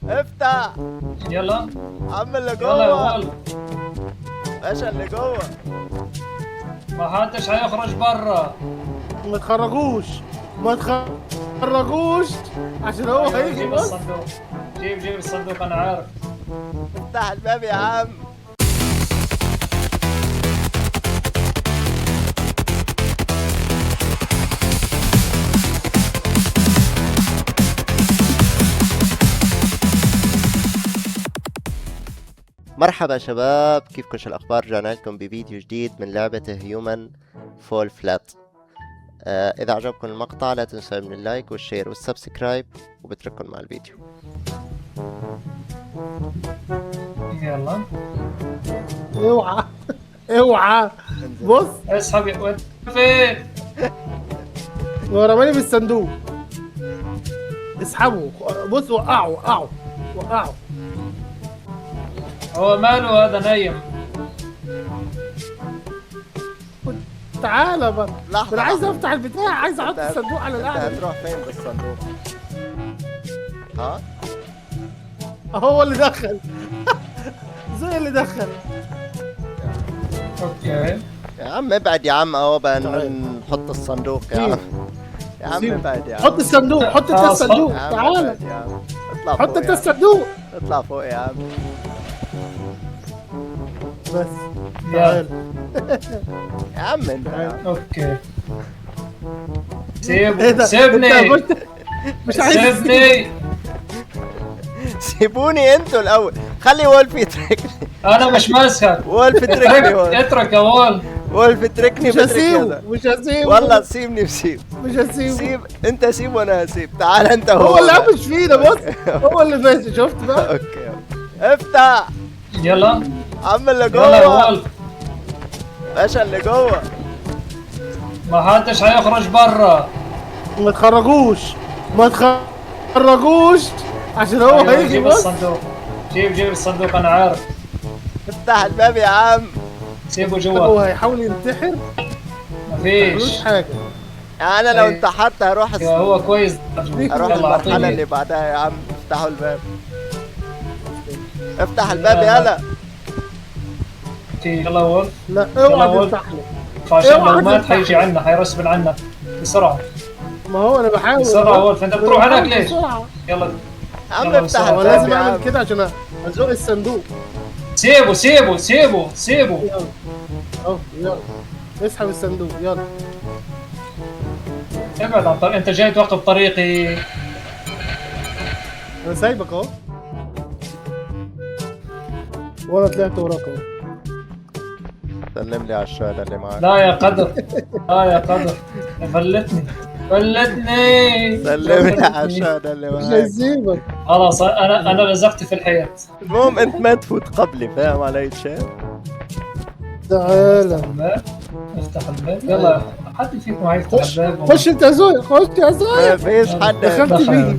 افتح. يلا عم اللي يلا يا جوه. وولف. باشا اللي جوه. ما حدش هيخرج برا. ما تخرجوش، ما تخرجوش عشان هو أيوة، هيجي. جيب بص الصندوق، جيب الصندوق، انا عارف. افتح الباب يا عم. مرحبا شباب، كيفكم؟ شو الاخبار؟ رجعنا لكم بفيديو جديد من لعبة Human Fall Flat. اذا عجبكم المقطع لا تنسوا من ال like وال share وال subscribe، وبترككم مع الفيديو. يلا اوعى اوعى. بص اسحب يا وين فين؟ هو رماني بالصندوق. اسحبه، بص وقعه وقعه وقعه. هو ماله هذا نايم؟ تعالى بقى. لحظة، انا عايز لحظة. افتح البتاع، عايز احط الصندوق على انت القعدة. هتروح فين بالصندوق؟ ها؟ هو اللي دخل. زي اللي دخل. okay يا عم ابعد يا عم، اهو بقى تعال. نحط الصندوق يا عم. يا عم ابعد يا عم. حط الصندوق، حط انت خلاص، الصندوق. يا عم تعالى ابعد يا عم. اطلع حط فوق انت يا عم. الصندوق. اطلع فوق يا عم. بس يلا. تعال يا عم انت يا عم. okay ايه سيبه، ده؟ انت سيبني قلت مش عايز. سيبني. سيبوني انتوا الاول، خلي وولف يتركني. انا مش ماسكك. وولف اتركني، اترك وولف. اترك يا وولف. وولف اتركني، مش بترك هسيبه، يلا. مش هسيبه والله سيبني بسيب. مش هسيبه. سيب انت، سيب وانا هسيب. تعال انت. هو هو اللي قفش فينا. بص هو اللي ماشي، شفت بقى؟ okay افتح. يلا عم اللي يلا يا جوه. وولف. باشا اللي جوه. ما حدش هيخرج برا. ما تخرجوش، ما تخرجوش عشان هو أيوة، هيجي. جيب بص الصندوق، جيب الصندوق، انا عارف. افتح الباب يا عم. سيبه جوا. هو هيحاول ينتحر. مفيش ملوش حاجة. انا لو أيوة. انتحرت هروح هو كويس. اروح يلا المرحلة اعطيني. اللي بعدها يا عم. افتحوا الباب، افتح الباب يلا. يلا وولف. لا يلا اوعى وولف. تفتح له، عشان لو اوعى مات تفتح. حيجي عنا، حيرسبن عنا بسرعة. ما هو انا بحاول. بسرعة وولف، انت بتروح هناك ليش؟ بسرعة. يلا يا عم يلا افتح بسرعة. هو الباب لازم يا اعمل عم. كده عشان ازق الصندوق. سيبه سيبه سيبه سيبه. يلا اهو، يلا اسحب الصندوق. يلا ابعد عن طريق، انت جاي توقف طريقي. انا سايبك اهو، وانا طلعت وراك اهو. سلم لي على الشهادة اللي معاك. لا يا قدر، لا يا قدر، فلتني فلتني. سلم لي على الشهادة اللي مش معاك. هسيبك. خلاص انا لزقت في الحيط. المهم انت ما تفوت قبلي، فاهم علي شيء؟ تعالى الباب، افتح الباب. يلا حد فيكم هيفتح خش الباب. خش انت يا زويا، خش يا ما زويا. فيش حد. دخلت بيه.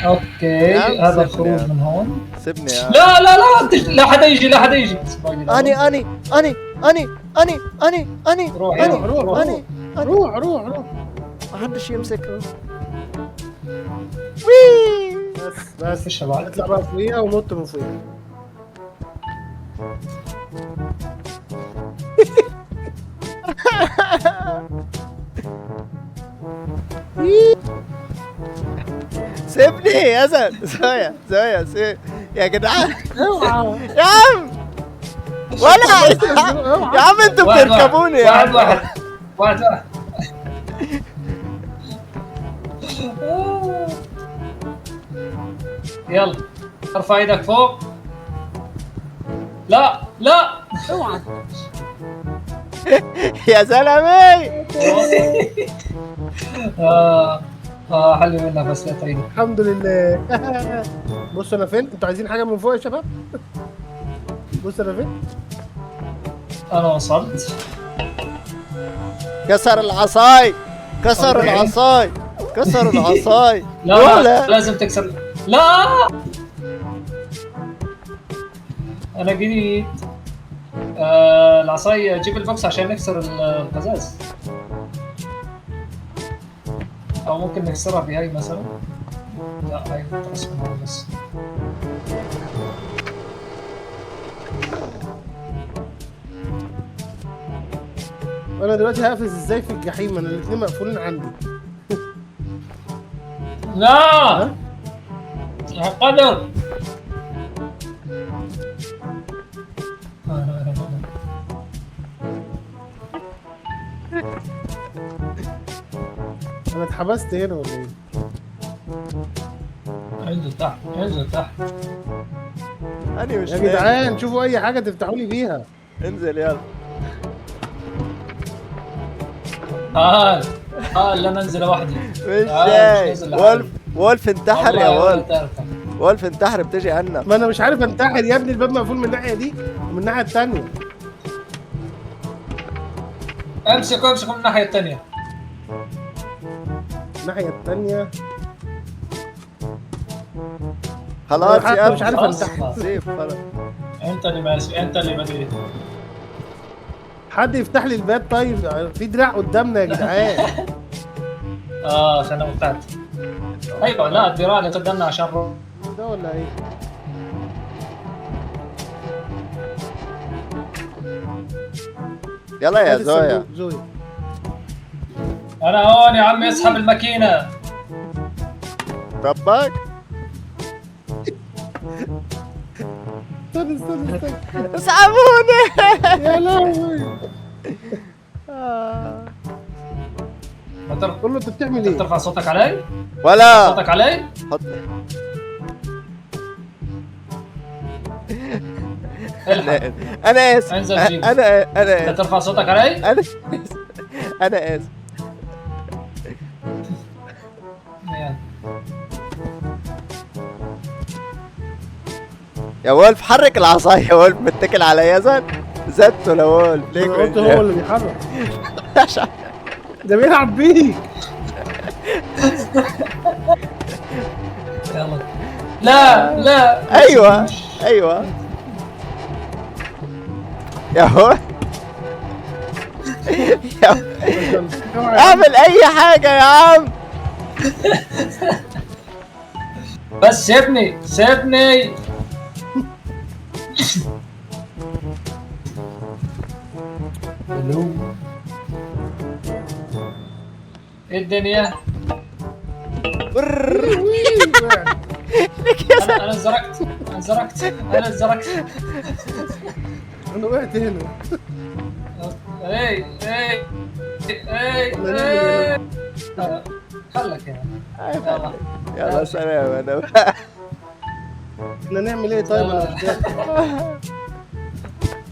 okay يا عم هذا سيبني الخروج يا عم. من هون. سيبني يا عم. لا لا لا لا حدا يجي، لا حدا يجي. اني اني اني اني اني اني اني روح اني يلا، روح. اني اني. روح روح روح. ما حدش يمسك. وي بس بس فيش بعد. اطلع بقى فوقيها ونط من فوقيها. سيبني يا زلمة. زويا زويا سيب يا جدعان. اوعى يا عم ولا يا عم انتوا واحد واحد. بتركبوني يا واحد عم. واحد واحد واحد. يلا ارفع ايدك فوق. لا لا اوعى يا زلمة. حلو منك بس لا تعيد. الحمد لله. بص انا فين. انتوا عايزين حاجة من فوق يا شباب؟ بص انا فين. انا وصلت. كسر العصاي، كسر okay. العصاي، كسر العصاي. لا لا ولا لازم تكسر. لا انا جديد. العصاية، جيب ال box عشان نكسر القزاز، او ممكن نكسرها بهاي مثلا. لا هاي بترسم هون بس. انا دلوقتي هقفز ازاي في الجحيم؟ انا الاثنين مقفولين عندي. لا يا قدر. انا اتحبست هنا ولا ايه؟ انزل تحت، انزل تحت. انا مش يا جدعان شوفوا اي حاجة تفتحوا لي بيها. انزل يلا. تعال تعال، لا ننزل لوحدي. مش جاي. وولف، وولف انتحر يا وولف. وولف انتحر، بتجي عنا. ما انا مش عارف انتحر يا ابني، الباب مقفول من الناحية دي ومن الناحية الثانية. امسك امسك من الناحية الثانية. الناحية الثانية خلاص يا مش عارف انتحر. سيب خلاص. انت اللي ماسك، انت اللي بديت. حد يفتح لي الباب طيب، في دراع قدامنا يا جدعان. عشان انا وقعت. ايوه لا الذراع اللي قدامنا عشان ده ولا ايه؟ يلا يا زويا. زويا انا هون يا عمي، اسحب الماكينة. ربك. استنى استنى استنى، اسحبوني. يا لهوي. قول له انت بتعمل ايه؟ ترفع صوتك علي؟ ولا صوتك علي؟ حط. انا اسف، انا انت ترفع صوتك علي؟ انا انا اسف. يا وولف حرك العصاية يا وولف، متكل على يزن. زدته لوولف. ليك قلت هو اللي بيحرك. ده بيلعب بيك. يلا. لا لا. ايوه ايوه يا هو. اعمل اي حاجة يا عم. بس سيبني سيبني. الو ايه الدنيا؟ انا انزرقت، انا انزرقت، انا انزرقت. انا وقعت هنا. اي اي اي اي خلك يا يلا. يلا سلام. انا احنا نعمل ايه طيب؟ انا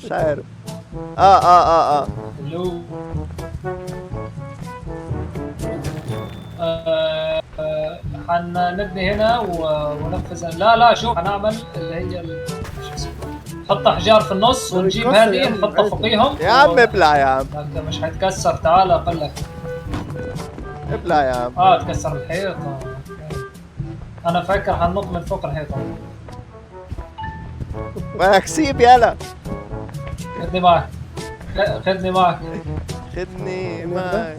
مش عارف. اه اه اه اه الو. حنبني هنا وننفذ. لا لا شوف، حنعمل اللي هي شو اسمه، نحط احجار في النص ونجيب هذه نحطها فوقيهم. يا عم ابلع يا عم. انت مش حيتكسر، تعال اقول لك. ابلع يا عم. تكسر الحيط. انا فاكر حنط من فوق الحيطة. مالك سيب يلا. خدني معك، خدني معك، خدني معك.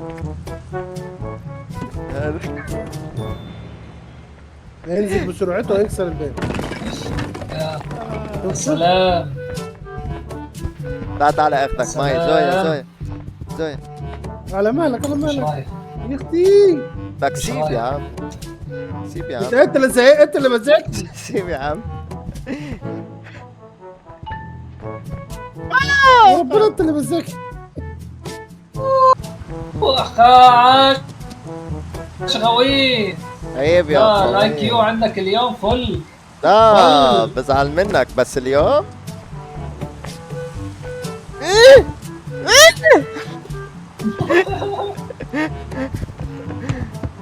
هينزل بسرعته ويكسر الباب. يا سلام. تعال تعال اخذك معي. زويا زويا زويا. على مالك على مالك يا اختي. لك سيب يا عم، سيب يا عم. انت اللي زهقت، انت اللي مزعجت. سيب يا عم. ربنا انت اللي مزعجت. عاش غوي. عيب يا ال IQ عندك اليوم فل. لا بزعل منك بس اليوم. ايه ايه.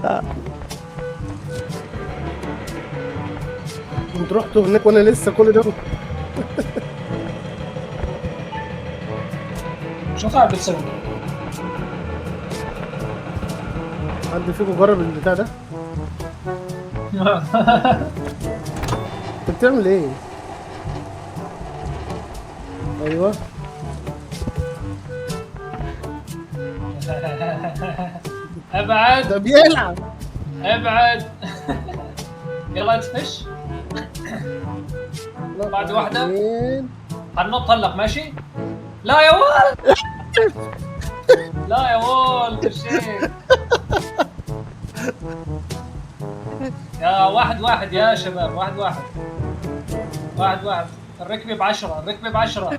لا انت رحتوا هناك وانا لسه كل ده. شو قاعد بتسوي؟ حد فيكم جرب البتاع ده؟ انت بتعمل ايه؟ ايوه. ابعد. ده بيلعب. ابعد. يلا تفش. بعد واحدة. حنط هلق ماشي؟ لا يا ولد. لا يا وولف الشيخ. يا 1-1 يا شباب، 1-1. 1-1. الركبة ب10، الركبة ب10.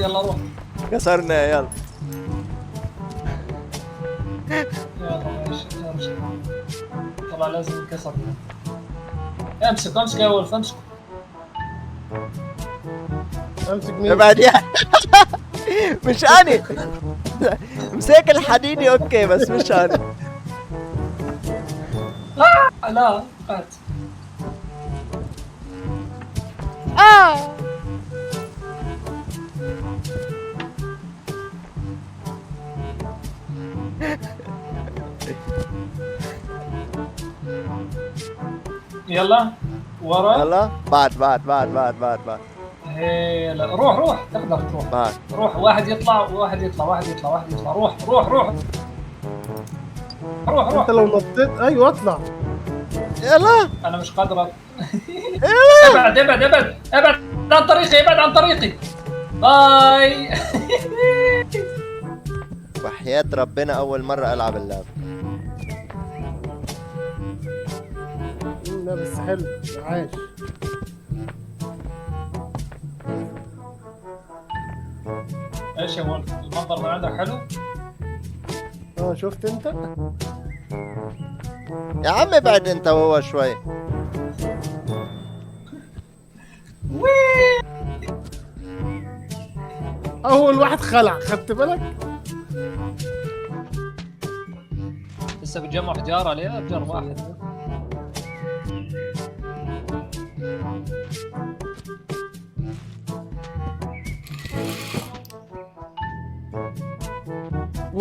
يلا روح. كسرنا يلا. يلا ماشي ارجع. طلع لازم انكسر. امسك امسك يا ولف، امسك. امسك مين؟ ابعد يا مش أنا. مسك الحديدي okay بس مش أنا. لا فات. يلا ورا. يلا بعد بعد بعد بعد بعد بعد. هلا روح روح، تقدر تروح. بعد روح، واحد يطلع واحد يطلع واحد يطلع واحد يطلع. روح روح روح روح روح. انت لو نطيت ايوه اطلع. يلا انا مش قادر. ابعد ابعد ابعد ابعد عن طريقي، ابعد عن طريقي. باي. وحياة ربنا اول مرة العب اللعبة. لا بس حلو، عاش. ايش يا ولد المنظر من عندك حلو؟ شفت انت؟ يا عم ابعد انت وهو شوي. اول واحد خلع، خدت بالك؟ لسه بتجمع حجارة ليه؟ ابجر واحد.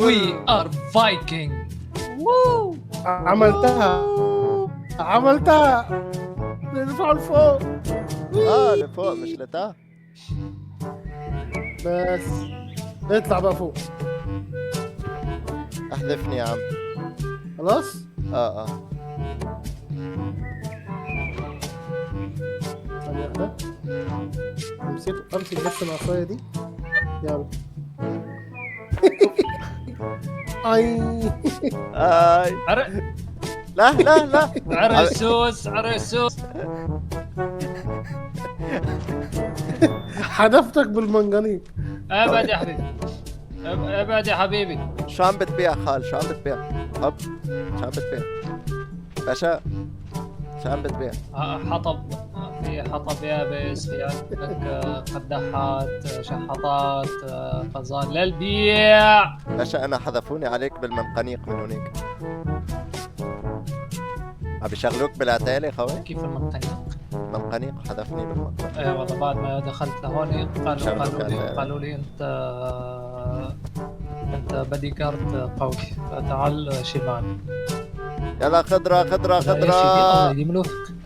We are Viking. Woo! عملتها عملتها. نرفعوا لفوق. لفوق مش لتحت. بس اطلع بقى فوق. احذفني يا عم. خلاص؟ ثانية واحدة. امسك بس العصاية دي. يلا. اي اي. لا لا لا. عرسوس عرسوس. حدفتك بالمنجنيق. ابعد يا حبيبي، ابعد يا حبيبي. شو عم بتبيع خال؟ شو عم بتبيع؟ هب شو عم بتبيع؟ باشا شو عم بتبيع؟ حطب، في حطب يابس، في عندك قداحات، شحاطات، خزان للبيع. باشا انا حذفوني عليك بالمنقنيق من هناك. عم بيشغلوك بالعتالة خوي؟ كيف المنقنيق؟ منقنيق حذفني بالمنقنيق. ايه والله بعد ما دخلت لهون قالوا لي انت بادي جارد قوي، فتعال شيل معنا. يلا خضرة خضرة خضرة.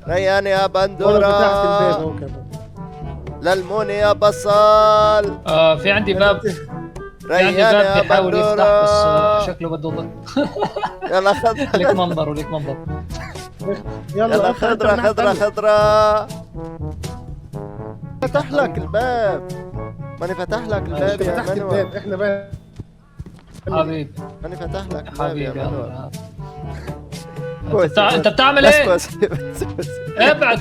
ريان يا بندورة، للمون يا بصل. في عندي باب، في عندي باب بيحاول يفتح بس شكله بده ضل. يلا خضرة. لك منظر ولك منظر. يلا خضرة خضرة خضرة. فتح لك الباب، ماني فتح لك الباب يا فتحت الباب احنا بقى حبيبي، ماني فتح لك الباب يا منور. انت بتعمل ايه؟ بس بس بس ابعد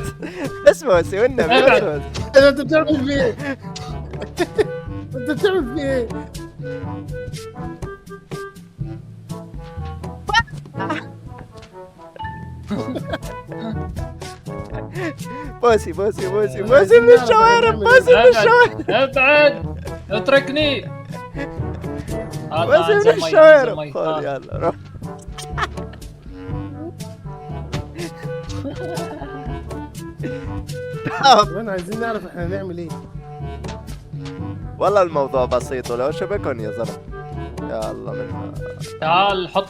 بس بوسي والنبي. ابعد. انت بتعمل في ايه؟ انت بتعمل في ايه؟ بوسي بوسي بوسي بوسي من الشوارب، بوسي من الشوارب. ابعد اتركني. بوسي من الشوارب. خذ يلا روح. طب عايزين نعرف احنا هنعمل ايه. والله الموضوع بسيط ولو شبكن يا زلمه. يا الله منها. تعال حط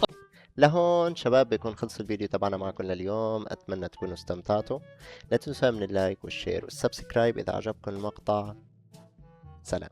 لهون شباب. بيكون خلص الفيديو تبعنا معكم لليوم، اتمنى تكونوا استمتعتوا. لا تنسوا من ال like وال share وال subscribe اذا عجبكم المقطع. سلام.